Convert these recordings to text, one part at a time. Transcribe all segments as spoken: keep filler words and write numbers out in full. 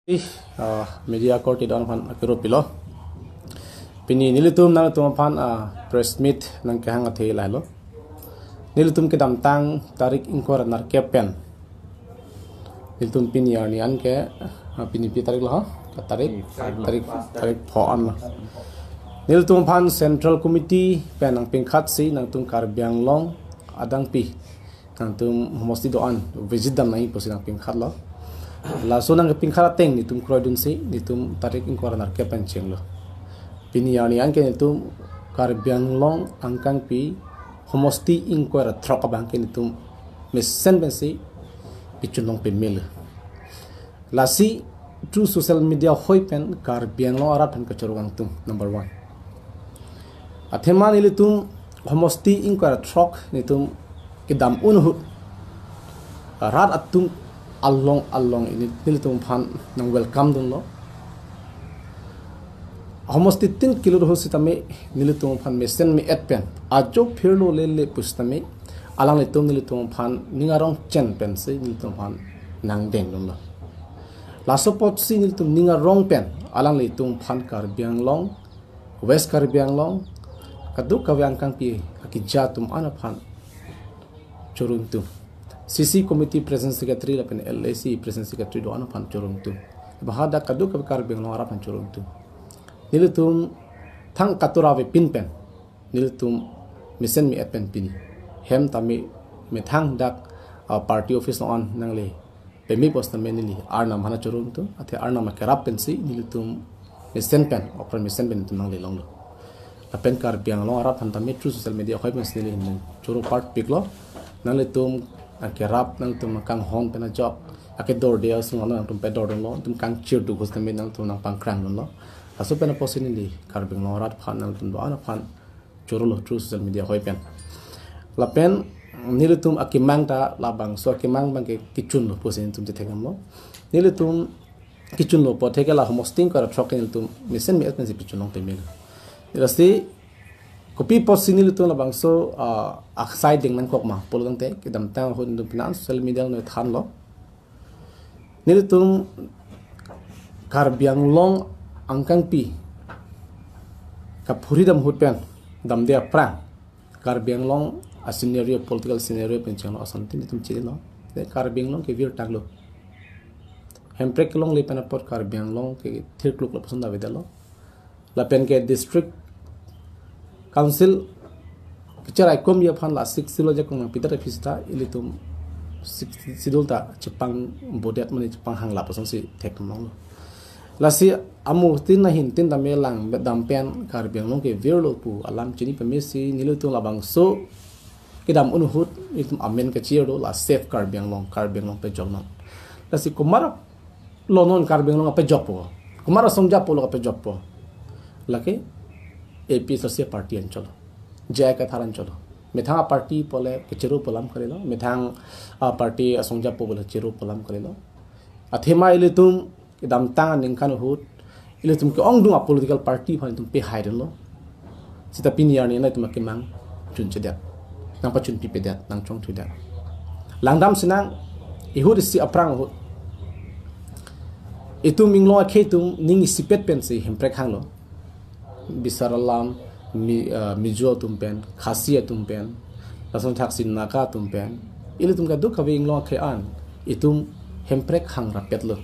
Ih, ah, media korte don aphan akero pilo. Pini nelitum nangtum aphan, ah, press meet nangkehang athe lahelo. Nelitum kedamtang tarik ingkoi ra nerkep pen. Nelitum pini arni an ke, ah, pini pi tarik lo ha? Tarik, tarik, tarik pho an lo. Nelitum aphan Central Committee pen nangpingkhatsi nangtum Karbi Anglong adangpi nangtum homosti do-an visit dam nangji pusi nangpingkhatlo. Laso nangkepingkhat ateng nelitum kroidunsi nelitum tarik ingkoi ra nerkep pen chenglo. Pini arni an ke nelitum Karbi Anglong angkangpi homosti ingkoi ra throk abang ke nelitum mesen pensi pichun long pemelo. Lasi through social media ahoi pen Karbi Anglong arat aphan kachoro kangtung, number one. Athema nelitum homosti ingkoi ra throk nelitum kedam un ahut rat atum along along ini nelitum aphan nang welcome dunlo. Homosti tin kilo do ahut sitame nelitum aphan mesen me-et pen ajo phirlo lele pusitame alanglitum nelitum aphan ning arong chen pensi nelitum aphan nangdeng dunlo. Laso apotsi nelitum ning arong pen alanglitum aphan Karbi Anglong, West Karbi Anglong, kadokave angkangpi akeja atum an aphan choro ingtung. C C Committee President Secretary lapen L A C President Secretary do-an aphan choro ingtung. Bahada kadokave Karbi Anglong arat aphan choro ingtung. Nelitum thang katura avepin pen nelitum mesen me-et pen pini hem tame methang dak, ah, party office along an nangle peme pusitame neli arnam aphan choro ingtung, athe arnam akerap pensi nelitum mesen pen, okra mesen pen nelitum nangle longlo. Lapen Karbi Anglong arat aphan tame through social media ahoi pensi neli nang choro part piklo. Nanglitum akerap, nangtum kanghon pen ajok akedorde asung ano nangtum pedor dunlo, nangtum kangchir duk ahut tame nangtum nangpangkrang dunlo. Laso pen apotsi neli Karbi Anglong arat aphan nangtum do-an aphan chorolo through social media ahoi pen. Lapen nelitum akemang ta labangso akemang abang ke kechunlo pusi nelitum chethekdamlo. Nelitum kechunlo apot theke la homosti ingkoi ra throk nelitum mesen me-et pensi pichun long pemelo. Lasi kopi apotsi nelitum labangso, ah, aksai deng nangkok ma pulo tangte kedamtang ahut nelitum penang social media along thanlo. Nelitum Karbi Anglong angkangpi kaphuri dam ahut pen damde aphrang Karbi Anglong a-scenario, political scenario pen chenglo ason tin nelitum chinilo. De Karbi Anglong kevir tanglo. Hemprek kelongle pen apot Karbi Anglong kethir kluklo puson davedetlo. Lapen ke district council kecherai komji aphan la Sixth Schedule ajakong nangpidet aphi sita ilitum Sixth Schedule ta chepangbodet mane chepanghangla pusonsi thekdam longlo. Lasi amu tin ahin tin tame langdam pen Karbi Anglong kevirlo pu alam chini pamesi nelitum labangso kedam un ahut nelitum amen kachirlo la Save Karbi Anglong, Karbi Anglong pejoknon. Lasi komat lo non Karbi Anglong apejokpo? Komat asong japo lo apejokpo? Lake A P H L C party anchotlo, J I Kathar anchotlo. Methang a-party pu le kechero pu alam kalilo, methang a-party asong japo pu le chero pu alam kalilo. Athema ilitum kedamtang aningkan ahut ilitum ke-ongdung a-political party aphan itum pehai dunlo. Sita pini arni nelitum akemang chunchedet, nangpachunpipedet, nangchongthudet. Langdam sinang, ihut isi aphrang ahut itum inglong akhei atum ning isipet pensi Hemprek hanglo. Bisar alam, Mi-, ah, Mizo atum pen, Khasi atum pen, lason thaksi Naga atum pen, ilitum kadokave inglong akhei an itum Hemprek hang rapetlo.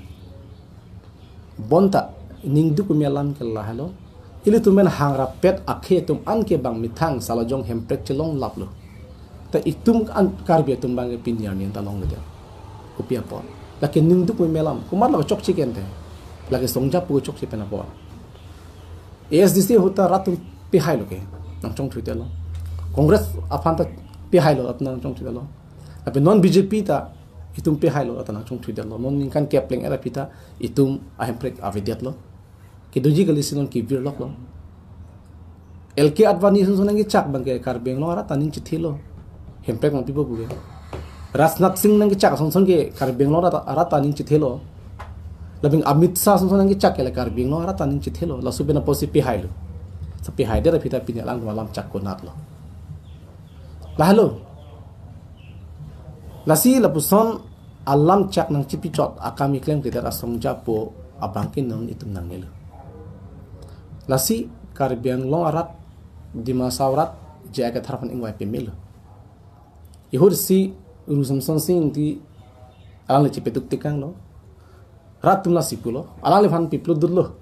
Bonta ningduk me alam ke lahelo. Ilitum pen hang rapet akhei atum an ke bang methang salajong Hemprek chelong laplo. Ta itum an Karbi atum abang ke pini arni an ta longledet. Kopi apot? Lake ningduk me alam. Komat lo chokche ke ante? Lake asong japo chokche pen apot. A S D C ahut ta rat atum pehailo ke, nangchongthudet lo. Congress aphan ta pehailo, rat nangchongthudet lo. Tapi non B J P ta itum pehailo, rat nangchongthudet lo. Non ningkan kep pleng era pita itum a-Hemprek avedetlo. Kedoji kali si non kevir loklo. L K Advani asonson nangkechak abang ke Karbi Anglong arat aning chethelo. Hemprek nangpipo pu ke. Rajnath Singh nangkechak asonson ke Karbi Anglong arat, arat aning chethelo. Lapen Amit Shah asonson nangkechak ke la Karbi Anglong arat aning chethelo. Laso pen apotsi pehailo. Sa pehaidet aphi ta pini alang alam chak konatlo? Lahelo. Lasi lapuson alam chak nangchipichot akam keklem kedet asong japo abang ke non itum nangnelo. Lasi Karbi Anglong arat, Dimasa arat, J I Kathar aphan ingvai pemelo. Ihur si Ru Samson Sing Ingti alangli chepeduk tekanglo. Rat atum lasi pulo. Alangliphan piplut dutlo.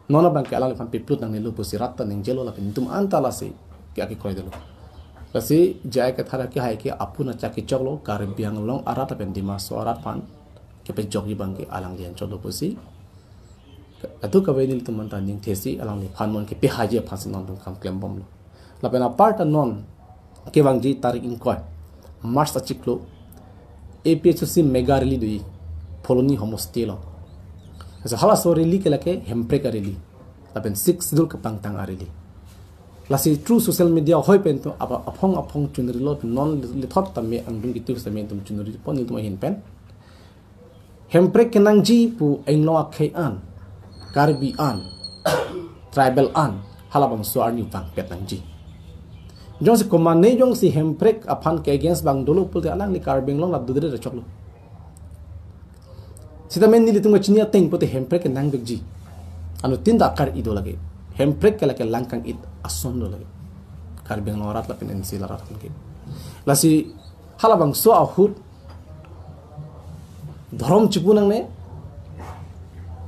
Non abang ke alangliphan piplut nangnelo pusi rat ta ningjelo lapen itum anta lasi ke akekroi dolo. Lasi J I Kathar akehai ke apun achak kechoklo, Karbi Anglong arat lapen Dimasa arat aphan kepejokji abang ke alangli anchotlo pusi kadokave nelitum anta ningthesi alangliphan non kepehaiji aphansi non itum kam klembomlo. Lapen aparta non kevangji tarik ingkoi March achiklo A P H L C mega rally do-i Phuloni homosti along. Asa halaso rally ke lake Hemprek a-rally lapen Sixth Schedule kapangtang a-rally. Lasi through social media hoi pen itum apa aphong aphong chunrilo, non lethot tame angdung kitu tame itum chunri pon itum ahin pen. Hemprek kenangji pu Anglong akhei an, Karbi an, tribal an, halabangso arni vangpet nangji. Jongsi komane jongsi Hemprek aphan ke against abang dolo pulote alangli Karbi Anglong la dodre rechoklo. Sitame nelitum kachini ateng pulote Hemprek kenangvekji. Anuttin ta akar-i do lake. Hemprek ke lake langkang-it ason do lake. Karbi Anglong arat lapen N C arat aphan ke. Lasi halabangso ahut dhorom chipu nangne,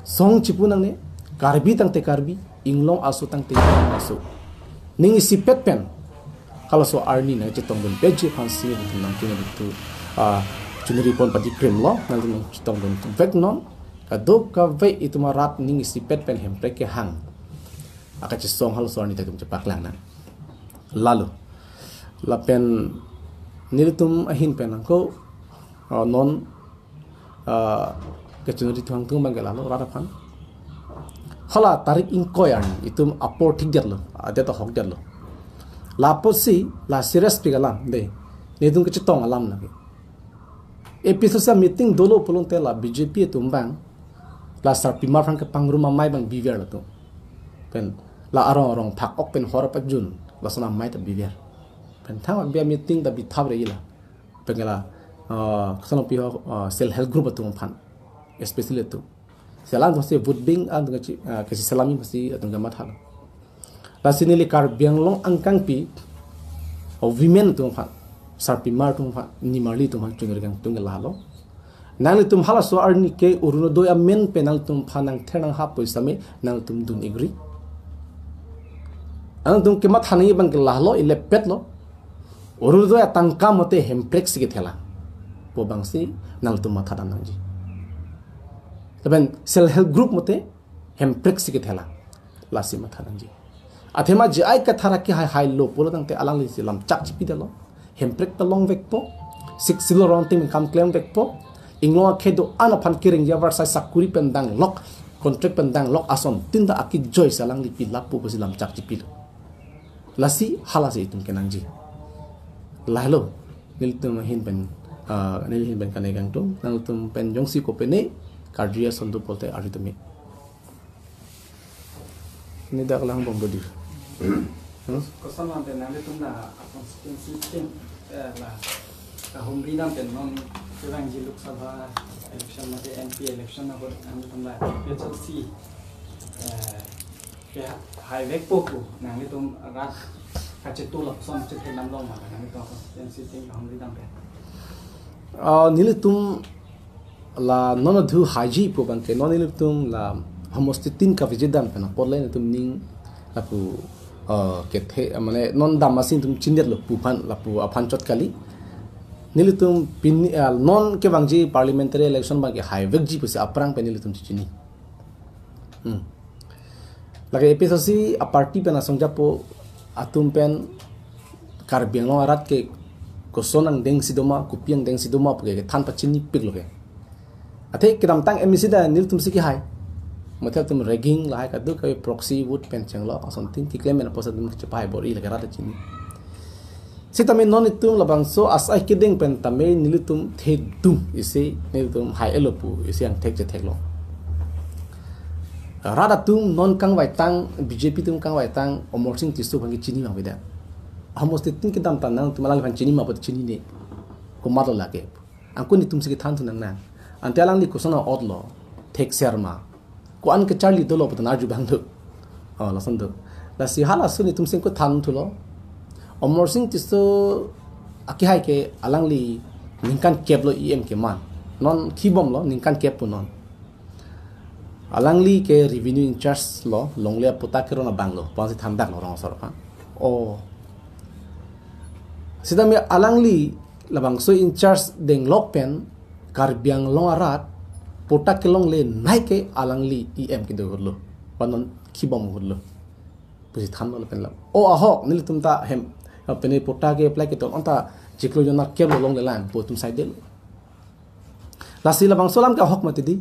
song chipu nangne, Karbi tangte Karbi, Inglong aso tangte Inglong aso. Ning isipet pen halaso arni nangchetongdun peji aphansi nelitum nangchunri tu, ah, chunri pon padikrimlo, nangtum nangchetongdun vek non, kadokave itum arat ning isipet pen Hemprek kehang akachesong halaso arni ta itum chepaklang nang. Lalo. Lapen nelitum ahin pen ako, ah, non, ah, kachunri thuang tung abang ke lalo rat aphan. Hala tarik ingkoi arni itum apor thikdetlo, adet ahokdetlo. Lapusi la serious pik alam de. Nelitum kachetong alam lake. A P H L C meeting dolo pulote la B J P atum abang la sarpimar aphan kepangrum amei abang biverlo atum. Pen la arong arong phak-ok pen hor pajun, lason amei ta biver. Pen thang abia meeting ta bithap re ila. Pen ke la, ah, koson piho, ah, self help group atum aphan, especially atum. Selam atum si vote bank atum kachi, ah, kesi selami pasi atum kamathalo. Lasi neli Karbi Anglong angkangpi, ah, women atum aphan, sarpimar atum aphan, nimarli atum aphan chunri kangtung ke lahelo. Nanglitum halaso arni ke Orunodoi amen pen nanglitum aphan nangther nanghap pu sitame nanglitum dun agree. Nanglitum kematha nangji abang ke lahelo, ilepetlo. Orunodoi atangka mate Hemprek si kethelang pu abangsi nanglitum matha dam nangji. Lapen self help group mate Hemprek si kethelang, lasi matha nangji. Athema J I Kathar akehai hailo pulo tangte alanglisi lamchak chipidetlo. Hemprek ta longvekpo, Sixth Schedule rong tim kam klemvekpo. Inglong akhei do-an aphan kereng jawar sai sakuri pen danglok, contract pen danglok asontin ta akijoi si alangli pilappo pusi lamchak chipilo. Lasi halasi itum kenangji. Lahelo, nelitum ahin pen, ah, neli ahin pen kanai kangtung, nangtum pen jongsi kopine karju ason do pulote arju tame. Ni dak lang bom do dir. Hmm? Koson mante nanglitum la constituency sitting, eh, la kahumri dam pen non kevangji Lok Sabha election mate M P election ahut nanglitum la A P H L C, eh, ke ha-, haivekpo pu nanglitum rat kachetu lapuson chethe namlong ma nanglitum constituency sitting kahumri dam pen. Ah, nelitum la non adhu haiji pu abang ke non nelitum la homosti tin kaviji dam pen apot le nelitum ning lapu, eh, kethe, mane non dam asin itum chinidetlo pu aphan lapu aphan chot kali. Nelitum pini, eh, non kevangji parliamentary election abang ke haivekji pusi aphrang pen nelitum chini. Hmm. Lake A P H L C aparty pen asongjapo atum pen Karbi Anglong arat ke koson angdeng si doma, kopi angdeng si doma puke kethan pachinipiklo ke. Athe kedamtang M A C ta nelitum si kehai. Mate atum rigging lahai kadokave proxy vote pen chenglok asontin keklem pen apotsi atum kachepahai bor-i lake rat chini. Sitame non itum labangso asai kedeng pen tame nelitum thedung isi nelitum hai-elo pu isi angthek chetheklo. Rat atum non kangvaitang, B J P atum kangvaitang, Amarsing Tisso abang ke chini ma beda. Homosti tin kedamtang nangtum alangliphan chini ma pu chinine. Komatlo lake. Angkun itum si kethan thu nangnang. Ante alangli koson a-otlo. thekser ma. Ko-an kecharli dolo putan arju abang do. Oh, lason do. Lasi halason itum singko than thulo. Amarsing Tisso akehai ke alangli ningkan kep lo E M keman. Non khibom lo ningkan kep pu non. Alangli ke revenue in charge lo, longle apatta keron abang lo, pensi thandak lo rong asor aphan. Oh. Sitame alangli labangso in charge denglok pen Karbi Anglong arat patta kelonglenei ke alangli E M kedo hurlo. Panon khibom hurlo. Pusi thanlo lapen la. O ahok nelitum ta hem. Pini patta ke apply keton anta chiklo jona kep lo longlelang pu atum saidelo. Lasi labangso alam ke ahok mati di.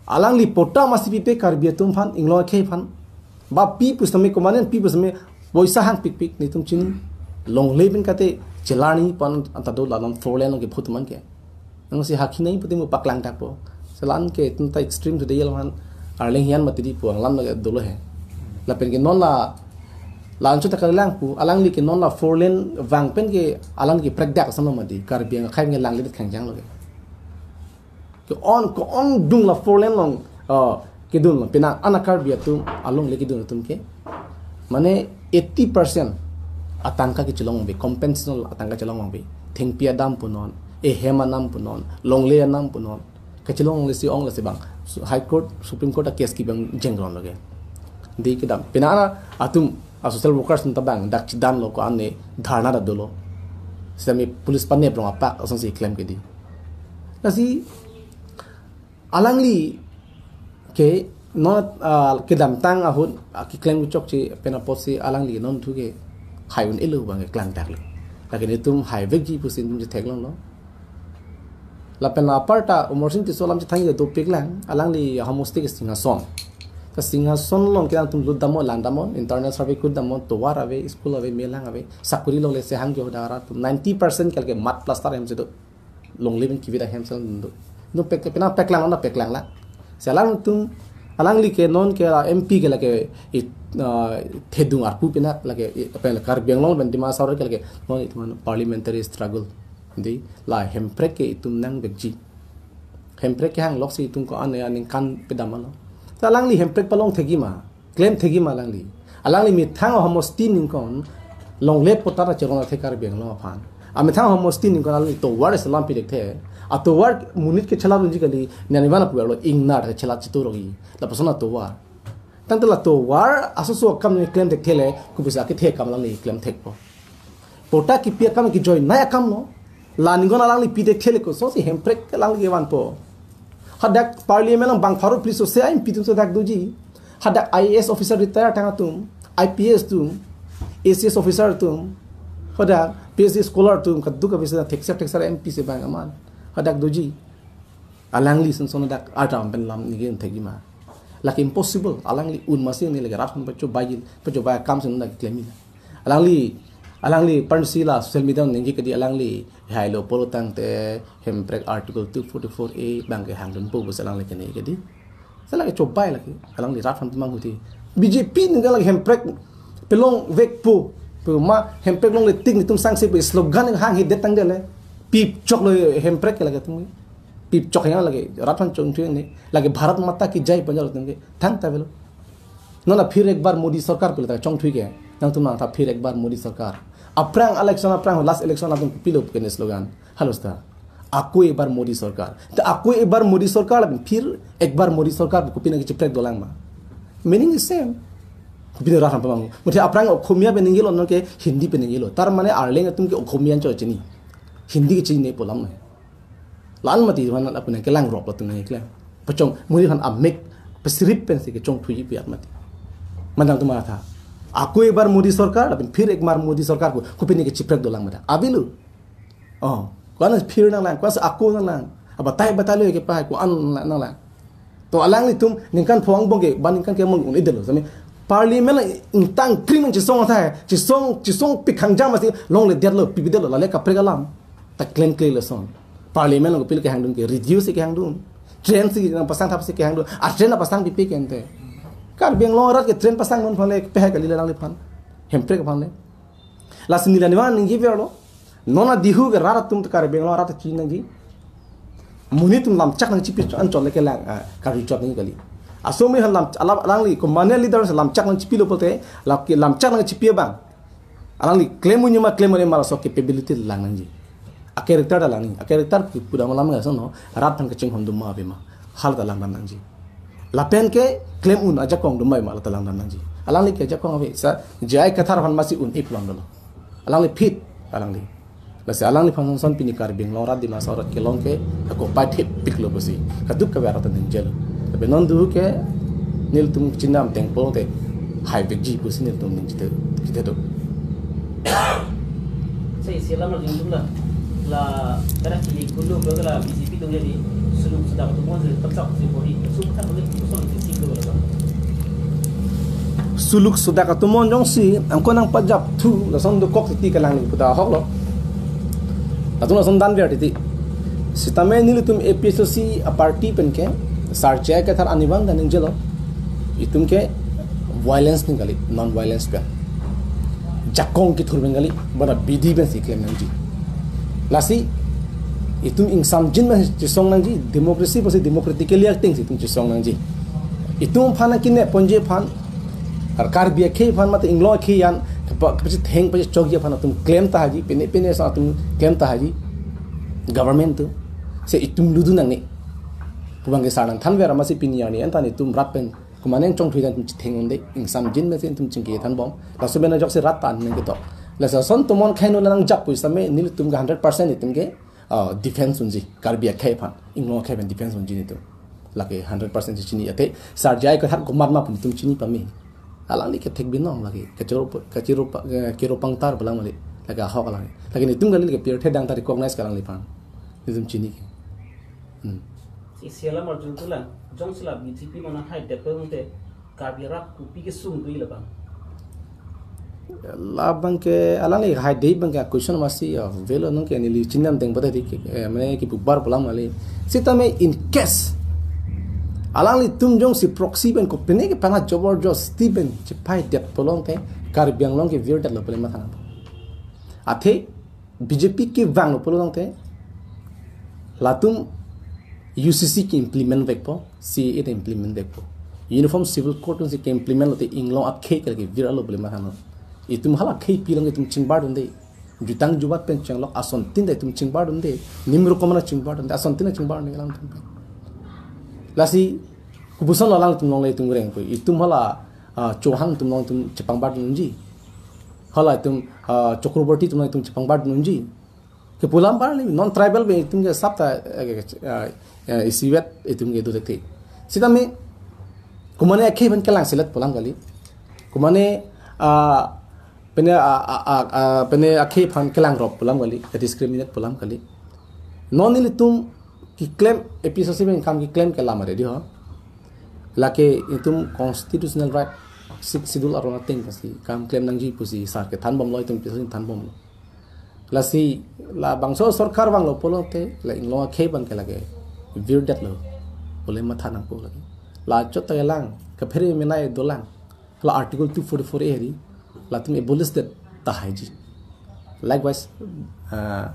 Alangli patta masi pipe Karbi atum aphan, inglong akhei aphan. Ba pi pusitame komanen pi pusitame poisa hang pikpik netum chini. Longle pen kate chelarni pu an anta do la non four lane along ke phutuman ke. Nangsi hakhi nai pute mo paklang dakpo. Selan ke itum ta extreme to the yel han arleng hian mati di pu alam lake dolo he. Lapen ke non la lancho ta kalilang pu, alangli ke non la four lane vang pen ke alang ke prekdak asam lo mati. Karbi Anglong akhei ke langledet khangjang lo ke. Ke-on, ke-ongdung la four lane along, uh, kedun lo. Pina ana Karbi atum, alongle kedun atum ke. Mane eighty percent atangka kechelong be, compensation atangka chelong be. Thengpi adam punon, ehem anam punon, longle anam punon. Kechelong lesi ong lesi bang. Su-, High Court, Supreme Court a case kibang jengron lo ke. Di kedam. Pina ana atum, a social workers atum ta bang, dak chidan lo ko-an ne dharna ta dolo. Sitame police panep rong apak, asonsi klem ke di. Lasi, alangli ke non, ah, kedamtang ahut, ah, keklem chokche pen apotsi alangli non thu ke hai un-elo bang ke klangdak lo. Lake netum hai vekji pusi netum chetheklong lo. Lapen la aparta Amarsing Tisso alam chethang ke dopiklang, alangli homosti ke Singhason. Ke Singhason along ke nangtum lut damnon, lang damnon, internal survey kut damnon, tovar ave, school ave, melang ave, sakuri longle se hang jo dara tu ninety percent ke lake mat plaster hem si do. Longle pen kivit ahem sel do. No pek, pina peklang, na peklang la. Si alangtum, alangli ke non ke la M P ke lake it, ah, thedung arpu pina lake i-, apa la Karbi Anglong pen Dima Hasao ke lake non itum parliamentary struggle. Di la hemprek ke itum nang vekji. Hemprek ke hang loksi itum ko-an ya ningkan pedam lo. Ta alangli hemprek palong thekji ma. Klem thekji ma alangli. Alangli methang homosti ningkon longle patta ta cheron athe Karbi Anglong aphan. A methang homosti ningkon alangli tovar selam pi dekthe. A tovar monit ke chelar unji kali nani vana puar lo ingnar ke chelar chitu rogi. Lapuson a tovar. Tangte la tovar asoso akam ne klem dekthe le kopisa kethe akam alangli klem thekpo. Patta kipi akam kijoinei akam lo. La ningkon alangli pi dekthe le kosonsi hemprek alangli kevanpo. Hadak parliament along bang pharo police se M P atum so dak doji. Hadak I A S officer retire tang atum, I P S atum, A C S officer atum, hadak P H D scholar atum, kaduk abis thekser thekser M P se bang aman. Hadak doji. Alangli son son dak arta pen lam ningje thekji ma. Lake impossible. Alangli un masi ne lake rat hon pacho baji, pacho ba kam sen dak klemi la. Alangli, alangli pansi la social media ningje ke di alangli hai lo pulo tangte hemprek article two forty-four A bang kehangdunpo bus alangli kene ke di. Sela ke chobai lake, alangli rat hon tumang huti. B J P ningje lake hemprek pelong vekpo. Pu ma hemprek longle tik netum sangse pu slogan hanghe det tangdet le. Pip chok lo hemprek ke lake tum. Pip chok yang lake rat hon chongthui ne. Lake Bharat Mata Ki Jai pu anjal tum ke. Thangta avelo. Non la phir ek bar Modi sorkar pu le ta chongthui ke. Nangtum nangtha phir ek bar Modi sorkar. Aphrang election aphrang last election atum kopilo pu kene slogan. Halo sta. Ako ek bar Modi sorkar. Ta ako ek bar Modi sorkar lapen phir ek bar Modi sorkar pu kopine kecheprek dolang ma. Meaning is same. Kopine rat hon pamang. Muthe aphrang Okhomia pen ningjelo non ke Hindi pen ningjelo. Tar mane arleng atum ke Okhomia anchot chini. Hindi ke chinine pu alam nai. La-an mati aphan apune kelang rok lo atum nang klem. Pachong muri aphan amek pesirip pensi kechongthui pi at mati. Manang atum atha. Ako ek bar Modi sorkar, lapen phir ek bar Modi sorkar pu, kopine kecheprek dolang mati. Avelo. Oh, ko-an phir nanglang, ko-an ako nanglang. Abatai batai lo ke pa, ko-an nanglang. To alanglitum ningkan pho angbong ke, ba ningkan kemang un-edetlo. Sami parliament la ingtang krim chesong athai, chesong, chesong pikhang jam asi longle detlo, pipi detlo, lale kaprek alam. Ta klem kle lason. Parliament along pil kehangdun ke, reduce kehangdun. Train si nangpasang thap si kehangdun. A train nangpasang pipi ke ante. Karbi Anglong arat ke train pasang non phale pehai kali alangli aphan. Hemprek aphan le. Lasi neli la nivan ningje verlo. Non adihu ke rat atum ta Karbi Anglong arat ta chiningje. Monit atum lamchak nangchipi an chot le kelang, ah, kari chot nangji kali. Asomri aphan lam, alap alangli, komane leader lamchak nangchipilo pulote, lap ke lamchak nangchipi abang. Alangli claim un-e ma claim un-e ma laso capability lang nangji. A character ta lang nangji. A character pu, pudam alam ngasong no, rat aphan kachinghon doma ave ma. Hala ta langdam nangji. Lapen ke claim un ajakong doma ave ma, hala ta langdam nangji. Alangli ke ajakong ave, sa J I Kathar aphan masi un-e pulang dolo. Alangli fit, alangli. Lasi alangliphan son pini Karbi Anglong rat Dimasa rat kelong ke ako pai thepik lo pusi. Kaduk kave arat ningjelo. Tapi non duhu ke nelitum chinam tengpo te hai vekji pusi nelitum ning chite, chite do. Sa isi alam arjudun la, la, kada kili kulu, kada la B J P dong jadi, suluk sudak atum mon jadi, tepsak si bori, suk tak boleh, kosong si sing dulu lah. Suluk sudak atum mon jongsi angko nangpajapthu, lason dokok titi kelang pu ta ahok lo. Latum lason danver titi. Sitame nelitum A P H L C a party pen ke, Sar J I Kathar arnivang ta ningjelo. Itum ke violence pen kali, non violence pen. Jakong kethur pen kali, bana bidi pensi klem nangji. Lasi, itum ingsamjin pensi chesong nangji, democracy pusi democratically acting si itum chesong nangji. Itum aphan kine ponji aphan, ar Karbi akhei aphan mate Inglong akhei an, kapa, kapachetheng pachechokji aphan atum klem ta haji, pine pine sa atum klem ta haji, government atum. Se itum ludun nangne. Pu abang ke sar nangthanver amatsi pini arni an ta nelitum rat pen, komane chongthui dan atum chetheng un-e, ingsamjin pensi itum chingki thanbom. Laso pen ajoksi rat ta an nangketok. Laso ason atum mon khainu nangjap pu sitame nelitum ke hundred percent itum ke, ah, defense unji, Karbi akhei aphan, Inglong akhei aphan defense unji nelitum. Lake hundred percent si chini athe, Sar J I Kathar komat ma pu nelitum chini pame. Alangli ke thek binong lake, kachero, kachero pa, eh, kero pangtar pu alam kali, lake ahok alang. Lake nelitum kali lake pirthe adang ta recognize ke alangliphan. Nelitum chini ke. Hmm. Isi alam arjudun la, jongsi la B J P mane haidetpo te, Karbi arat kopi kesung dui labang. Labang ke alangli haide abang ke question masi, ah, velo nung ke neli chinam teng bata di ke, eh, mane kipu bar pu alam kali. Sitame in case alanglitum jongsi proxy pen kopine kepana joborjosti pen chephaidet pulote Karbi Anglong ke virdetlo pu le matha nang. Athe B J P kevanglo pulote latum U C C ke implement vekpo, C A A ta implement vekpo. Uniform Civil Code si ke implement lote Inglong akhei ke lake virlo pu le matha nang. Itum hala akhei pi along itum chingbar dunde. Jutang jubat pen chenglok asontin ta itum chingbar dunde. Nimru komana chingbar dunde. Asontin ta chingbar dunde alangtum pen. Lasi, kopuson lo alangtum along le itum rengpo. Itum hala, ah, Chauhan atum along itum chepangbar dunji. Hala itum, ah, Chakraborty atum along itum chepangbar dunji. Kepu alam bar ni non tribal pen itum ke sap ta, eh, eh, eh, isivet itum ke do te. Sitame, komane akhei pen kelang selet pu alam kali. Komane, ah, pine, ah, ah, ah, ah, pine akhei aphan kelangrop pu alam kali, discriminate pu alam kali. Non nelitum keklem A P H L C pen kam keklem ke lam ready ho. Lake itum constitutional right, Sixth Schedule aron ateng pusi kam klem nangji pusi sar kethanbomlo, itum A P H L C thanbomlo. Lasi labangso sorkar vanglo pulote la Inglong akhei abang ke lake virdetlo pu le matha nangpo lake. La chot ta lang, kaphere menei dolang. La Article two forty-four A hari, latum abolish det ta haiji. Likewise, uh,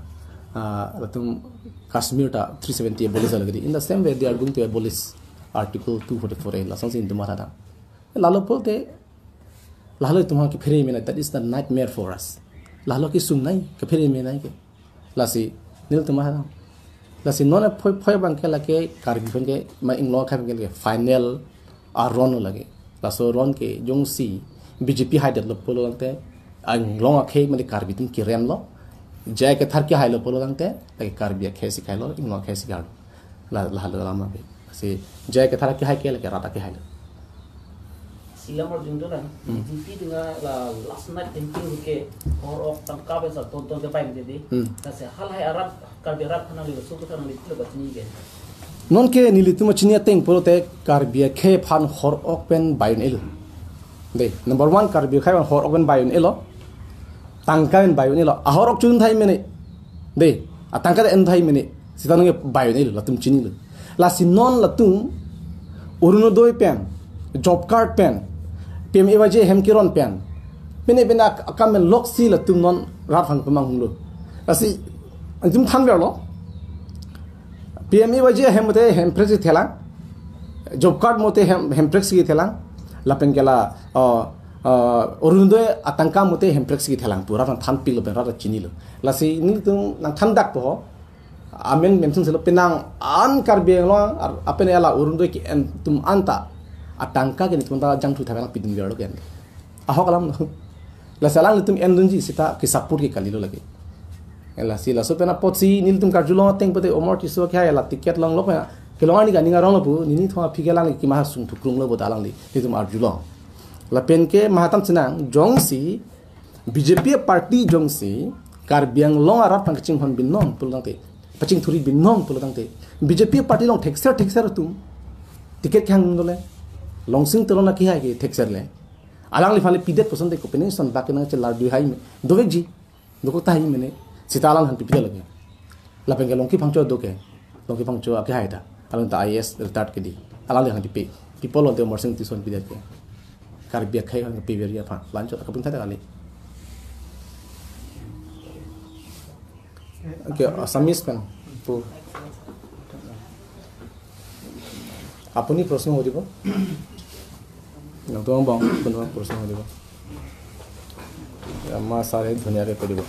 uh, latum Kashmir ta three seventy abolish lagi. In the same way, they are going to abolish Article two forty-four A. Lasonsi itum matha dam. Lalo pulote, lalo itum aphan kaphere menei, that is the nightmare for us. Lalo kesung nai, kaphere menei ke. Lasi, nelitum matha dam. Lasi non aphoi phoi abang ke lake Karbi aphan ke, ma Inglong akhei aphan ke lake final aron lo lake. Laso aron ke jongsi B J P haidetlo pulote, Inglong akhei mane Karbi atum keremlo. J I Kathar kehailo pulote, lake Karbi akhei si hailo, Inglong akhei si hailo. La, lahelo alam ke. Si J I Kathar kehai ke lake rat akhei hailo. Isi alam arjudun la, Hmm. B J P dunga la last night thinking ke hor ok tangka pen sa ton ton ke pai mati di. Hmm. Lasi halahai arat Karbi arat aphan nangli suk aphan nangli pilo bachini ke. Non ke nelitum chini ateng pulote Karbi akhei aphan hor ok pen bai un-elo. De, number one Karbi akhei aphan hor ok pen bai un-elo. Tangka pen bai un-elo. Ahor ok chun thai mene. De, atangka ta en thai mene. Sita nang bai un-elo, latum chinilo. Lasi non latum Orunodoi pen, job card pen, P M A Y G hem keron pen, pine pine ak-, akam pen loksi latum non rat aphan pamang hunglo. Lasi itum thanverlo. P M A Y G ahem mate hemprek si thelang. Job card mate hem, hemprek si thelang. Lapen ke la, uh, uh, Orunodoi atangka mate hemprek si thelang. Pu rat nangthanpiklo pen rat chinilo. Lasi nelitum nangthan dakpo ho. Amen mention silo penang an Karbi Anglong ar-, apen ela Orunodoi ke-en atum anta atangka ke nelitum anta jangthu thapek nangpidun verlo ke-en. Ahok alamlo. Lasi alanglitum endunji seta ke-support ke kalilo lake. Lasi laso pen apotsi nelitum karjulong ateng pute Omor Tisso ke hai la ticket longlo pen kelong arni kaning aronglo pu, nini thong aphi ke alangli kemahang sung thukrunglo pu ta alangli nelitum arjulong. Lapen ke mahatam chenang jongsi B J P party jongsi Karbi Anglong arat aphan kachinghon binong pulo tangte, pachingthuri binong pulo tangte, B J P party along thekser thekser atum ticket kehang dole. Longsing Teron akehai ke thekser le. Alangliphan le pidet puson te kopine son bak nangchelar dui hai me. Dovekji. Dokok tahai mene. Seta alangphan pipidet lake. Lapen ke Longki Phangcho do ke. Longki Phangcho akehai ta. Alang ta I A S retired kedi. Alangliphan pipe. Pi pulote Omor Sing Tisso pidet ke. Karbi akhei aphan pipe veri aphan. Lanchot akapun thada kali. Okay, Assamese pen. pu- আপুনি প্ৰশ্ন সুধিব। নতুন বং, কোনোবা প্ৰশ্ন সুধিব। আমাৰ ছাৰে ধুনীয়াকৈ কৈ দিব।